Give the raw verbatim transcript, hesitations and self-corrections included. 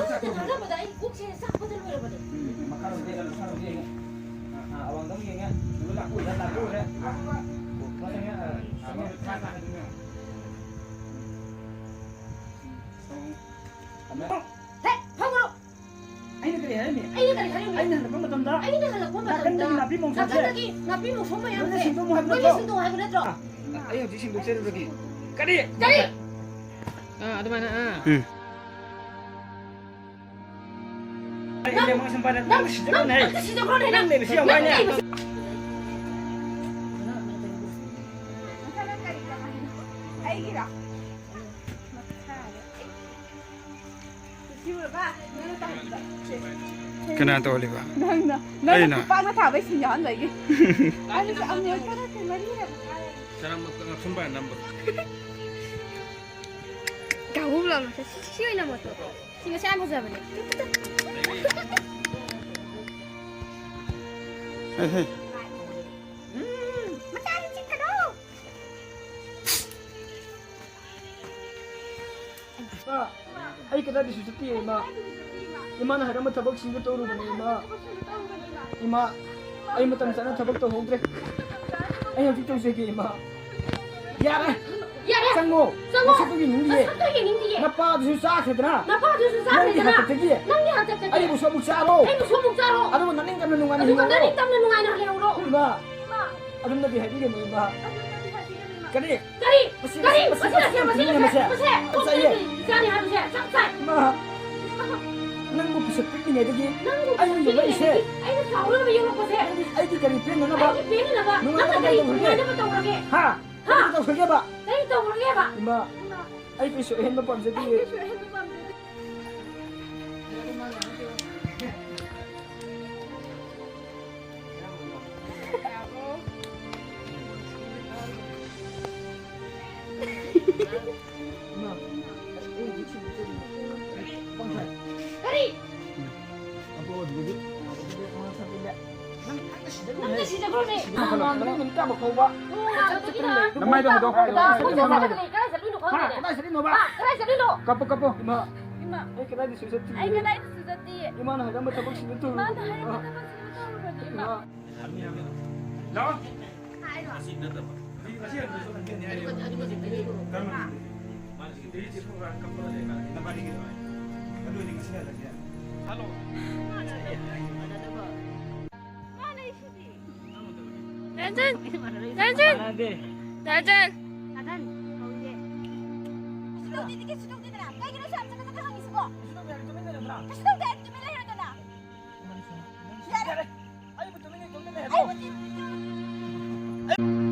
ꯊꯥꯖꯕꯗ ꯑꯩ ꯀꯣꯛꯁꯦ ꯆꯥꯛꯄꯗ ꯂꯣꯏꯔꯕꯅꯦ꯫ ꯎꯝ, ꯃꯈꯥꯔꯣꯝꯗ ꯌꯦꯡꯉꯦ, ꯃꯈꯥꯔꯣꯝꯗ ꯌꯦꯡꯉꯦ꯫ ꯑ, ꯑ, ꯑꯋꯥꯡꯗ ꯑꯃꯨꯛ ꯌꯦꯡꯉꯦ꯫ ꯂꯥꯛꯄ ꯎꯔꯦ, ꯂꯥꯛꯄ ꯎꯔꯦ꯫ ꯃꯊꯪ, ꯑ, ꯑ, ꯍꯦꯛ ꯐꯝꯈ꯭ꯔꯣ꯫ ꯑꯩꯅ ꯀꯔꯤ ꯍꯥꯏꯔꯝꯃꯤ? ꯑꯩꯅ ꯀꯔꯤ ꯍꯥꯏꯔꯝꯃꯤ? ꯑꯩꯅ ꯍꯜꯂꯛꯄ ꯃꯇꯝꯗ ꯑꯩꯅ ꯍꯜꯂꯛꯄ ꯃꯇꯝꯗ ꯅꯥꯀꯟꯗꯒꯤ ꯅꯥꯄꯤ ꯃꯣꯡꯁꯣꯡꯁꯦ ꯅꯥꯀꯟꯗꯒꯤ ꯅꯥꯄꯤ ꯃꯣꯡꯁꯣꯡ ꯃꯌꯥꯝꯁꯦ ꯂꯣꯏꯅ ꯁꯦꯡꯗꯣꯛꯑꯣ ꯍꯥꯏꯕ ꯂꯣꯏꯅ ꯅꯠꯇ꯭ꯔꯣ? ꯁꯦꯡꯗꯣꯛꯑꯣ ꯍꯥꯏꯕ ꯅꯠꯇ꯭ꯔꯣ? ꯑ, ꯑꯩ ꯍꯧꯖꯤꯛ ꯁꯦꯡꯗꯣꯛꯆꯔꯨꯔꯒꯦ꯫ ꯀꯔꯤ? ꯀꯔꯤ? ꯑꯥ, ꯑꯗꯨꯃꯥꯏꯅ, ꯑꯥ꯫ ꯎꯝ꯫ ꯑꯩ ꯂꯦꯡꯕ ꯁꯨꯝ ꯄꯥꯏꯔꯦ꯫ ꯅꯪ ꯅꯪ, ꯁꯤꯖꯈ꯭ꯔꯣꯅꯦ꯫ ꯅꯪ ꯑꯝꯇ ꯁꯤꯖꯈ꯭ꯔꯣꯅꯦ, ꯅꯪ꯫ ꯅꯪ ꯂꯩꯕꯁꯤ ꯌꯥꯝ ꯅꯪ ꯋꯥꯏꯅꯦ꯫ ꯂꯩꯕꯁꯤ ꯑꯩꯒꯤꯔꯣ? ꯀꯅꯥ ꯇꯧꯍꯜꯂꯤꯕ? ꯅꯪꯅ, ꯅꯪꯅ ꯑꯩꯅ? ꯈꯨꯄꯥꯛꯅ ꯊꯥꯕꯩ ꯁꯤꯟ ꯌꯥꯎꯍꯟꯕꯒꯤ꯫ ꯑꯗꯨꯁꯨ ꯑꯃꯨꯔꯛꯇ ꯅꯠꯇꯦ, ꯃꯔꯤꯔꯛ꯫ ꯆꯔꯥꯡꯕ ꯉꯛꯁꯝ ꯄꯥꯏꯔ ꯅꯝꯕ꯫ ꯀꯥꯍꯨꯝ ꯂꯥꯎꯅ ꯁꯤ, ꯁꯤ ꯑꯣꯏꯅ ꯃꯣꯠꯇꯣ꯫ ꯁꯤ ꯉꯁꯤ ꯌꯥꯝ ꯐꯖꯕꯅꯦ꯫ ꯍꯦ, ꯍꯦ꯫ ꯎꯝ, ꯃꯆꯥꯗꯤ ꯆꯤꯛꯀꯅꯨ꯫ ꯏꯃꯥ, ꯑꯩ ꯀꯗꯥꯏꯗꯁꯨ ꯆꯠꯇꯦ, ꯏꯃꯥ꯫ ꯏꯃꯥꯅ ꯍꯥꯏꯔꯝꯕ ꯊꯕꯛꯁꯤꯡꯗꯣ ꯇꯧꯔꯨꯕꯅꯦ, ꯏꯃꯥ꯫ ꯏꯃꯥ, ꯑꯩ ꯃꯇꯝ ꯆꯥꯅ ꯊꯕꯛ ꯇꯧꯍꯧꯗ꯭ꯔꯦ꯫ ꯑꯩ ꯍꯧꯖꯤꯛ ꯇꯧꯖꯒꯦ, ꯏꯃꯥ꯫ ꯌꯥꯔꯦ꯫ ꯌꯥꯔꯦ꯫ ꯆꯪꯉꯣ꯫ ꯆꯪꯉꯣ꯫ ꯃꯁꯛꯇꯣ ꯌꯦꯡꯅꯤꯡꯗꯤꯌꯦ꯫ ꯃꯁꯛꯇꯣ ꯌꯦꯡꯅꯤꯡꯗꯤꯌꯦ꯫ ꯅꯄꯥꯗꯨꯁꯨ ꯆꯥꯈ꯭ꯔꯦꯗꯅ꯫ ꯅꯄꯥꯗꯨꯁꯨ ꯅꯪꯒꯤ ꯆꯥꯈ꯭ꯔꯦꯗꯅ꯫ ꯍꯥꯛꯇꯛꯇꯒꯤ ꯅꯪꯒꯤ ꯍꯥꯛꯇꯛꯇꯒꯤ꯫ ꯑꯩꯕꯨꯁꯨ ꯑꯃꯨꯛ ꯆꯥꯔꯣ꯫ ꯑꯩꯕꯨꯁꯨ ꯑꯃꯨꯛ ꯆꯥꯔꯣ꯫ ꯑꯗꯨꯒ ꯅꯅꯤꯡꯇꯝꯅ ꯅꯨꯡꯉꯥꯏꯅ ꯑꯗꯨꯒ ꯍꯤꯡꯉꯨꯔꯣ꯫ ꯅꯅꯤꯡꯇꯝꯅ ꯅꯨꯡꯉꯥꯏꯅ ꯂꯩꯍꯧꯔꯣ꯫ ꯏꯃꯥ꯫ ꯏꯃꯥ꯫ ꯑꯗꯨꯝꯅꯗꯤ ꯍꯥꯏꯕꯤꯒꯅꯨ, ꯏꯃꯥ꯫ ꯑꯗꯨꯝꯅꯗꯤ ꯍꯥꯏꯕꯤꯒꯅꯨ, ꯏꯃꯥ꯫ ꯀꯔꯤ? ꯀꯔꯤ? ꯃꯁꯤ, ꯀꯔꯤ? ꯃꯁꯤ, ꯃꯁꯤ, ꯃꯁꯤ, ꯃꯁꯤ, ꯃꯁꯤ, ꯃꯁꯤ꯫ ꯃꯁꯤ꯫ ꯆꯞ ꯆꯥꯏꯌꯦ꯫ ꯏꯆꯥꯅꯤ ꯍꯥꯏꯕꯁꯦ ꯆꯞ ꯆꯥꯏ꯫ ꯏꯃꯥ꯫ ꯅꯪꯕꯨ ꯄꯤꯁꯛ ꯄꯤꯛꯂꯤꯉꯩꯗꯒꯤ ꯅꯪꯕꯨ ꯑꯩꯅ ꯄꯤꯁꯛ ꯌꯣꯛꯂꯛꯏꯁꯦ꯫ ꯄꯤꯛꯂꯤꯉꯩꯗꯒꯤ ꯑꯩꯅ ꯆꯥꯎꯔꯒ ꯌꯣꯛꯂꯛꯄꯁꯦ꯫ ꯅꯪꯗꯤ ꯑꯩꯒꯤ ꯀꯔꯤ ꯄꯦꯟꯅꯅꯕ? ꯑꯩꯒꯤ ꯄꯦꯟꯅꯅꯕ ꯅꯨꯡꯉꯥꯏꯅꯕ ꯅꯪꯅ ꯀꯔꯤ ꯀꯔꯤ ꯇꯧꯈ꯭ꯔꯒꯦ? ꯅꯨꯡꯉꯥꯏꯅꯕ ꯇꯧꯈ꯭ꯔꯒꯦ? ꯍꯥ? ꯍꯥ? ꯀꯔꯤ ꯇꯧꯈ꯭ꯔꯒꯦꯕ? ꯀꯔꯤ ꯇꯧꯈ꯭ꯔꯒꯦꯕ? ꯏꯃꯥ, ꯏꯃꯥ꯫ ꯑꯩ ꯀꯩꯁꯨ ꯑꯍꯦꯟꯕ ꯄꯥꯝꯖꯗꯤꯌꯦ꯫ ꯑꯩ ꯀꯩꯁꯨ ꯑꯍꯦꯟꯕ ꯄꯥꯝꯖꯗꯦ꯫ ꯀꯔꯤ? ꯅꯪ ꯁꯤꯗ ꯂꯣꯏꯔꯦ꯫ ꯅꯪ ꯁꯤꯗ ꯂꯣꯏꯔꯦ꯫ ꯅꯃꯥꯏꯗꯣ ꯍꯥꯏꯗꯣꯛ꯫ ꯀꯗꯥꯏ ꯆꯠꯂꯤꯅꯣ ꯈꯪꯗꯦ꯫ ꯀꯗꯥꯏ ꯆꯠꯂꯤꯅꯣ ꯈꯪꯗꯦ꯫ ꯍꯥ? ꯀꯗꯥꯏ ꯆꯠꯂꯤꯅꯣꯕ? ꯀꯗꯥꯏ ꯆꯠꯂꯤꯅꯣ? ꯀꯞꯄꯨ, ꯀꯞꯄꯨ꯫ ꯏꯃꯥ꯫ ꯑꯩ ꯀꯗꯥꯏꯗꯁꯨ ꯆꯠꯇꯤꯌꯦ꯫ ꯑꯩ ꯀꯗꯥꯏꯗꯁꯨ ꯆꯠꯇꯤꯌꯦ꯫ ꯏꯃꯥꯅ ꯍꯥꯏꯔꯝꯕ ꯊꯕꯛꯁꯤꯡꯗꯣ ꯇꯧꯔꯨꯕꯅꯤ꯫ ꯏꯃꯥꯅ ꯍꯥꯏꯔꯝꯕ ꯊꯕꯛꯁꯤꯡꯗꯣ ꯇꯧꯔꯨꯕꯅꯤ, ꯏꯃꯥ꯫ ꯏꯃꯥ꯫ ꯂꯥꯛꯑꯣ꯫ ꯍꯥꯏꯔꯣ꯫ ꯑꯁꯤ ꯅꯠꯇꯕ꯫ ꯑꯁꯤ, ꯑꯁꯤ ꯍꯥꯏꯔꯣ꯫ ꯀꯔꯝꯕ? ꯃꯥꯅ ꯁꯤ ꯇꯦꯔꯤ ꯆꯦ ꯐꯣꯟ ꯀꯞꯄ ꯂꯩꯔꯦ꯫ ꯅꯕꯥꯅꯤꯒꯤꯗꯣ ꯍꯥꯏ꯫ ꯑꯗꯨ ꯑꯣꯏꯗꯤ ꯉꯁꯤ ꯍꯜꯂꯒꯦ꯫ ꯍꯜꯂꯣ꯫ ꯃꯥꯟꯅꯩꯁꯤꯗꯤ꯫ ꯔꯟꯖꯟ! ꯔꯟꯖꯟ! ꯃꯥꯟꯅꯗꯦ꯫ ꯔꯟꯖꯟ! ꯔꯟꯖꯟ! ꯀꯧꯏꯌꯦ꯫ ꯀꯩꯁꯨ ꯇꯧꯗꯦꯗꯤ ꯀꯩꯁꯨ ꯇꯧꯗꯦꯗꯅ꯫ ꯀꯩꯒꯤꯅꯣ ꯁꯨꯛꯌꯥꯝ ꯆꯒꯠ ꯆꯒꯠ ꯍꯪꯉꯤꯁꯤꯕꯣ? ꯀꯩꯁꯨ ꯇꯧꯗꯦ ꯍꯥꯏꯔꯗꯤ ꯇꯨꯃꯤꯟ ꯂꯩꯔꯣꯗꯅ꯫ ꯀꯩꯁꯨ ꯇꯧꯗꯦ ꯍꯥꯏꯔꯗꯤ ꯇꯨꯃꯤꯟ ꯂꯩꯔꯣꯗꯅ꯫ ꯌꯥꯔꯦ꯫ ꯌꯥꯔꯦ꯫ ꯑꯩꯕꯨ ꯇꯨꯃꯤꯟ ꯂꯩ, ꯇꯨꯃꯤꯟ ꯂꯩ ꯍꯥꯏꯕ꯭ꯔꯣ? ꯑꯩꯕꯨ ꯇꯨꯃꯤꯟ